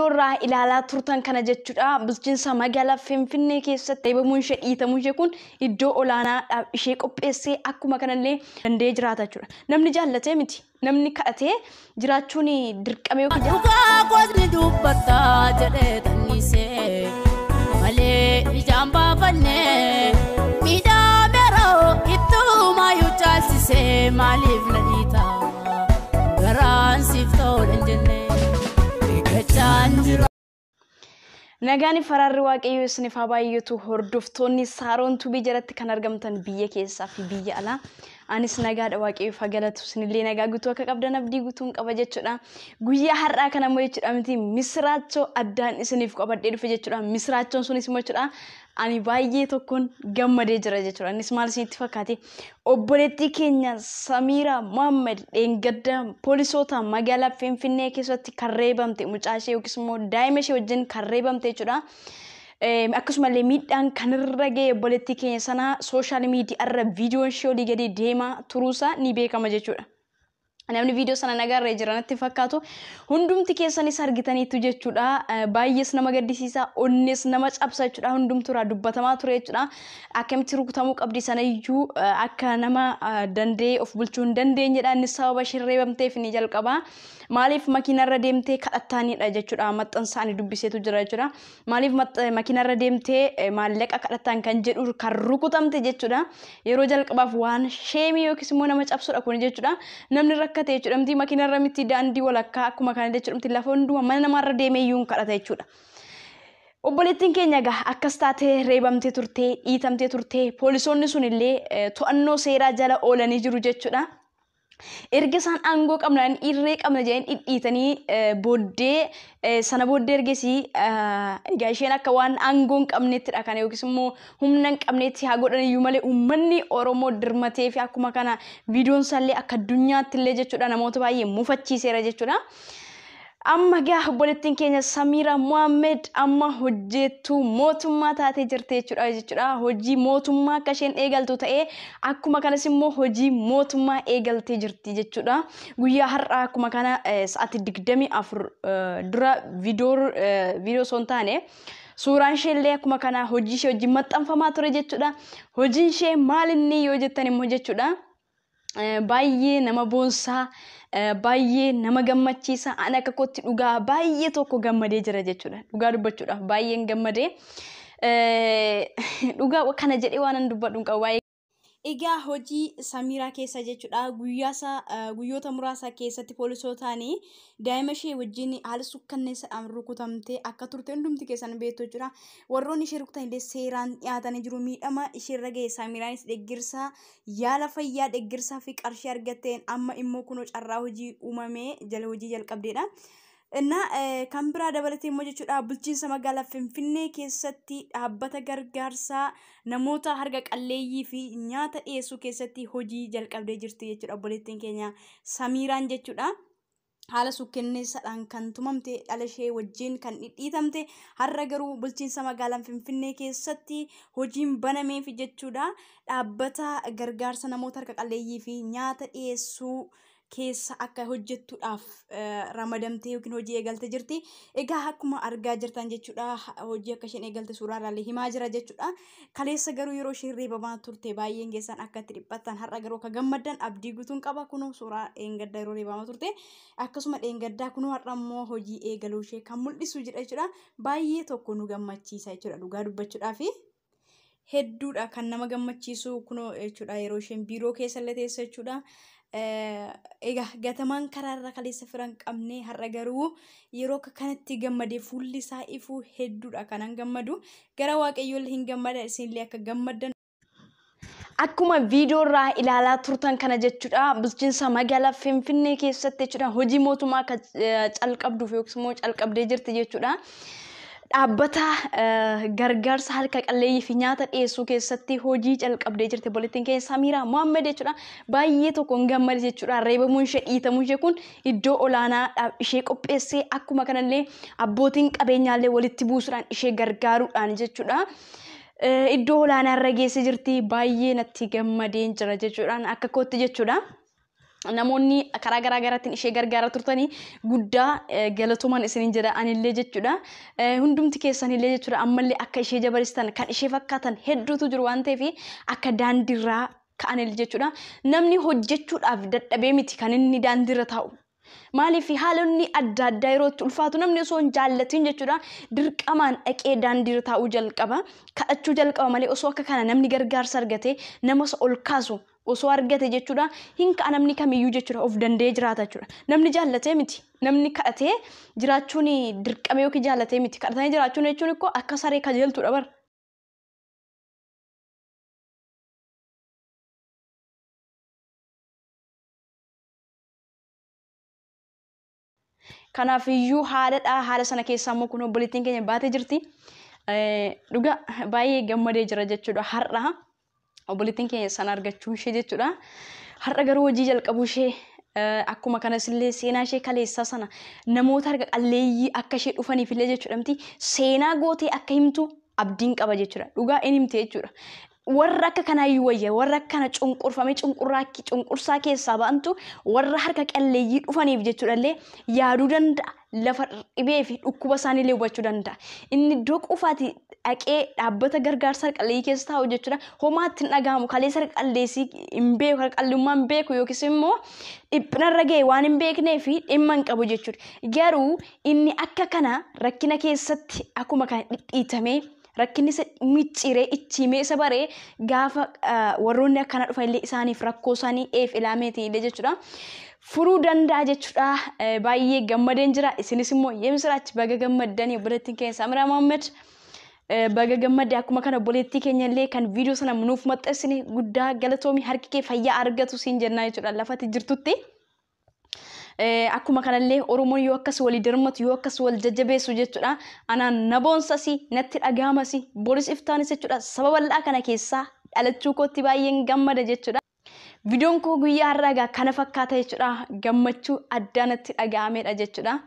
viidiyoo irraa ilaalaa turtan kana jechuudha. Bulchiinsa magaalaa Finfinnee keessatti reebamuun ishee, dhiitamuun ishee kun iddoo olaanaadhaaf ishee qopheessee akkuma kanallee danda'ee jiraata jechuudha. Namni jaallatee miti. Namni kadhatee jiraachuun dirqama yookiin Dhugaa gosni dubbataa jedhee tannisee malee ijaan baafannee miidhameeroo ittumayyuu caalchisee maaliif na dhiita garaan siif ta'uudha hin jenne eeggachaan jira. Nagaan faraarri Waaqayyoo isiniif haa baay'atu, hordoftoonni Saaroon Tubii jalatti kan argamtan biyya keessaa fi biyya alaa. Anis nagaadha, Waaqayyoof haa galatu. Isinillee nagaa guutuu akka qabdan abdii guutuun qaba jechuudha. Guyyaa har'aa kana immoo jechuudha miti misiraachoo addaan isiniif qabadhee dhufe jechuudha. Misiraachoon sunis immoo jechuudha ani baay'ee tokkoon gammadee jira jechuudha. Innis maal isinitti fakkaate? Obboleettii keenya Samiira Mohammed dheengadda poolisoota magaalaa Finfinnee keessatti kan reebamte, mucaa ishee yookiis immoo daa'ima ishee wajjin kan reebamte jechuudha. Akkasumallee miidhaan kan irra ga'e obboleettii keenya sanaa social media irra viidiyoon ishee olii gadi deemaa turuusaa ni beekama jechuudha. Namni viidiyoo sana nagarree jira natti fakkaatu, hundumti keessanis argitaniitu jechuudha. Baay'ees nama gaddisiisa, onnees nama cabsa jechuudha. Hundumtu irraa dubbatamaa ture jechuudha. Akkamitti rukutamuu qabdi sanayyuu akka nama danda'ee of bulchuu hin dandeenyedha. Innis sababa isheen reebamteef ni jalqaba. Maaliif makiinarra deemtee kadhattaanidha jechuudha. Maxxansa ani dubbiseetu jira jechuudha. Maaliif makiinarra deemtee maallaqa kadhattaan kan jedhu kan rukutamte jechuudha. Yeroo jalqabaaf waan shame yookiis immoo nama cabsudha kun jechuudha. Namni rakkate jechuudha. Miti makiinarra miti, daandii walakkaa akkuma kana jechuudha. Miti lafa hundumaa mana namaarra deemee iyyuu hin kadhata jechuudha. Obboleettiin keenya egaa akkas taatee reebamtee turtee, dhiitamtee turtee, poolisoonni sun illee to'annoo seeraa jala oolanii jiru jechuudha. Erga isaan aangoo qabna, irree qabna jedhanii dhidhiitanii booddee, sana booddee ergesii egaa isheen akka waan aangoo hin qabneettidha kana yookiis immoo humna hin qabneetti haa godhan iyyuu malee, uummanni Oromoo dirmatee fi akkuma kana viidiyoon isaallee akka addunyaatti illee jechuudha namoota baay'ee mufachiiseera jechuudha. Amma gaa obboleettiin keenya Samiira Mohammed amma hojjettuu mootummaa taatee jirti jechuudha. Hojii mootummaa akka isheen eegaltu ta'ee akkuma kanas immoo hojii mootummaa eegaltee jirti jechuudha. Guyyaa har'aa akkuma kana sa'aatii 24 dura viidiyoo osoo hin taane suuraan ishee illee akkuma kana hojii ishee wajjin maxxanfamaa ture jechuudha. Hojiin ishee maal inni yoo jettan immoo jechuudha, baay'ee nama boonsaa, baay'ee nama gammachiisa. Ani akka kootti dhugaa baay'ee tokko gammadee jira jechuudha. Dhugaa dubbachuudhaaf baay'een gammadee. Dhugaa kana jedhee waan an dubbadhu hin qabu baay'ee. Egaa hojii Samiiraa keessa jechuudha guyyoota muraasa keessatti poolisootaan daa'ima ishee wajjin haala sukkanneessaadhaan rukutamtee akka turte hundumti keessan beektu jechuudha. Warroonni ishee rukutan illee seeraan dhiyaatanii jiru. Miidhama isheerra ga'e Samiiraanis deeggarsa yaala fayyaa, deeggarsaa fi qarshii argatteen amma immoo kunoo carraa hojii uumamee jala hojii jalqabdeedha. Innaa kan biraa dabalatee immoo jechuudha bulchiinsa magaalaa Finfinnee keessatti dhaabbata gargaarsaa namoota harka qalleeyyii fi nyaata dhiyeessuu keessatti hojii jalqabdee jirti jechuudha obboleettiin keenya Samiiraan jechuudha. Haala sukkanneessaadhaan kan tumamte, dhala ishee wajjin kan dhidhiitamte, har'a garuu bulchiinsa magaalaa Finfinnee keessatti hojiin banameef jechuudha. Dhaabbata gargaarsa namoota harka qalleeyyii fi nyaata dhiyeessuu keessa akka hojjettuudhaaf ramadamtee yookiin hojii eegalte jirti. Egaa akkuma argaa jirtan jechuudha hojii akka isheen eegalte suuraa irraallee himaa jira jechuudha. Kaleessa garuu yeroo isheen reebamaa turte baay'een keessan akka itti dhiphattan, har'a garuu akka gammaddan abdii guutuun qaba. Kunoo suuraa dheengaddaa yeroo reebamaa turte, akkasuma dheengaddaa kunoo har'a immoo hojii eegaluu ishee kan mul'isu jira jechuudha. Baay'ee tokko nu gammachiisa jechuudha dhugaa dubbachuudhaafi. Hedduudha kan nama gammachiisu kunoo jechuudha yeroo isheen biiroo keessa illee teesse jechuudha. Egaa gatamaan karaarra kaleessa fira hin qabne har'a garuu yeroo akka kanatti gammadee fuulli isaa ifuu hedduudha kanan gammadu. Gara Waaqayyoollee hin gammada, isinillee akka gammaddan. Akkuma viidiyoo irraa ilaalaa turtan kana jechuudha bulchiinsa magaalaa Finfinnee keessatti jechuudha hojii mootummaa akka calqabduuf yookiis immoo calqabdee jirti jechuudha. Dhaabbata gargaarsa harka qalleeyyii fi nyaata dhiyeessuu keessatti hojii calqabdee jirti obboleettiin keenya Samiiraa Mohammed jechuudha. Baay'ee tokko hin gammade jechuudha. Reebamuun ishee, dhiitamuun ishee kun iddoo olaanaa ishee qopheessee akkuma kanallee abbootiin qabeenyaallee walitti buusuudhaan ishee gargaaruudhaan jechuudha. Iddoo olaanaa irra geessee jirti. Baay'ee natti gammadeen jira jechuudhaan akka kootti jechuudha. Namoonni karaa garaa garaatiin ishee gargaaraa turtanii guddaa galatoomaan isiniin jedha anillee jechuudha. Hundumti keessanillee jechuudha ammallee akka ishee jabeessitan kan ishee fakkaatan hedduutu jiru waan ta'eef akka daandiirraa ka'anil jechuudha. Namni hojjechuudhaaf dadhabee miti kan inni daandiirra taa'u. Maaliif haalonni adda addaa yeroo itti ulfaatu namni osoo hin jaallatin jechuudha dirqamaan dhaqee daandiirra taa'uu jalqaba. Kadhachuu jalqaba malee osoo akka kana namni gargaarsa argate nama isa ol kaasu osoo argate jechuudha hin ka'a namni kamiyyuu jechuudha of danda'ee jiraata jechuudha. Namni jaallatee miti namni kadhatee jiraachuun dirqama yookiin jaallatee miti kadhatanii jiraachuun jechuun ikkoo akka saree kajeeltuudha bara. Kanaafiyyuu haaladha haala sana keessaa immoo kun obboleettiin keenya baatee jirti. Dhugaa baay'ee gammadee jira jechuudha har'a. Obboleettiin keenya sana argachuu ishee jechuudha. Har'a garuu hojii jalqabuu ishee akkuma kanas illee seenaa ishee kaleessaa sana namoota harka qalleeyyii akka ishee dhufaniif illee jechuudha miti seenaa gootee akka himtu abdiin qaba jechuudha. Dhugaa in himte jechuudha. Warra akka kanaayyuu wayya warra akka kana cunqurfamee cunqursaa keessaa ba'antu warra harka qalleeyyii dhufaniif jechuudha illee yaaduu danda'a. Lafa dhibee fi dhukkuba isaaniillee hubachuu danda'a. Inni iddoo qofaati dhaqee dhaabbata gargaarsa harka qalleeyyii keessa taa'u jechuudha. Homaatti hin dhaga'amu. Kaleessa harka qalleessii hin beeku, harka qalleessummaa hin beeku yookiis immoo dhiphinarra ga'e waan hin beeknee fi dhimma hin qabu jechuudha. Garuu inni akka kana rakkina keessatti akkuma kana dhidhiitamee rakkinni isa micciiree ichiimee isa baree gaafa warroonni akkana dhufan illee isaaniif rakkoo isaanii eef ilaameeti illee jechuudha. Furuu danda'a jechuudha. Baay'ee gammadeen jira. Isinis immoo yemisiraachi baga gammaddanii obboleettiin keenya Samiraa Mohaammed baga gammadde akkuma kana obboleettii keenya illee kan viidiyoo sana nuuf maxxansine guddaa galatoomi harki kee fayyaa argatu siin jennaa jechuudha lafatti jirtutti. Akkuma kanallee Oromoon yoo akkas walii dirmatu yoo akkas wal jajjabeessu jechuudha. Anaan na boonsasi natti dhagahamasi boris iftaanis jechuudha. Saba bal'aa kana keessaa dhalachuu kootti baay'een gammada jechuudha. Viidiyoon koo guyyaa har'aa egaa kana fakkaata jechuudha. Gammachuu addaa natti dhagahamedha jechuudha.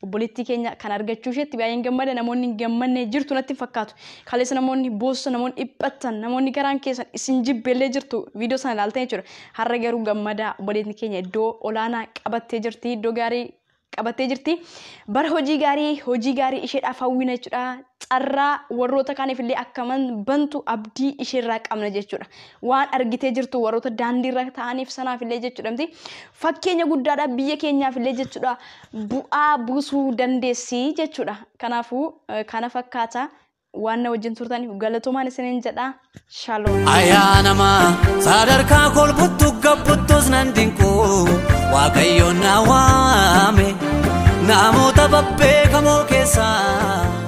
Obboleettii keenya kan argachuu isheetti baay'een gammada namoonni hin gammanne jirtu natti fakkaatu. Kaleessa namoonni boossu namoonni dhiphattan namoonni garaan keessan isin jibbeellee jirtu viidiyoo sana ilaaltan jechuudha. Har'a garuu gammadaa obboleettiin keenya iddoo olaanaa qabattee jirti iddoo gaarii qabattee jirti. Bara hojii gaarii isheedhaaf hawwina jechuudha. Carraa warroota kaaniif illee akka bantu abdii isheerraa qabna jechuudha. Waan argitee jirtu warroota daandiirra ta'aniif sanaaf illee jechuudha miti. Fakkeenya guddaadha biyya keenyaaf illee jechuudha. Bu'aa buusuu dandeessi jechuudha. Kanaafuu kana fakkaata waan na wajjin turtaniif galatoomaan isiniin jedha. Shaloom. Ayyaanama sadarkaa kolbuttu gabbuttus nan dinqu Waaqayyoon na waame namoota babbeekamoo keessaa.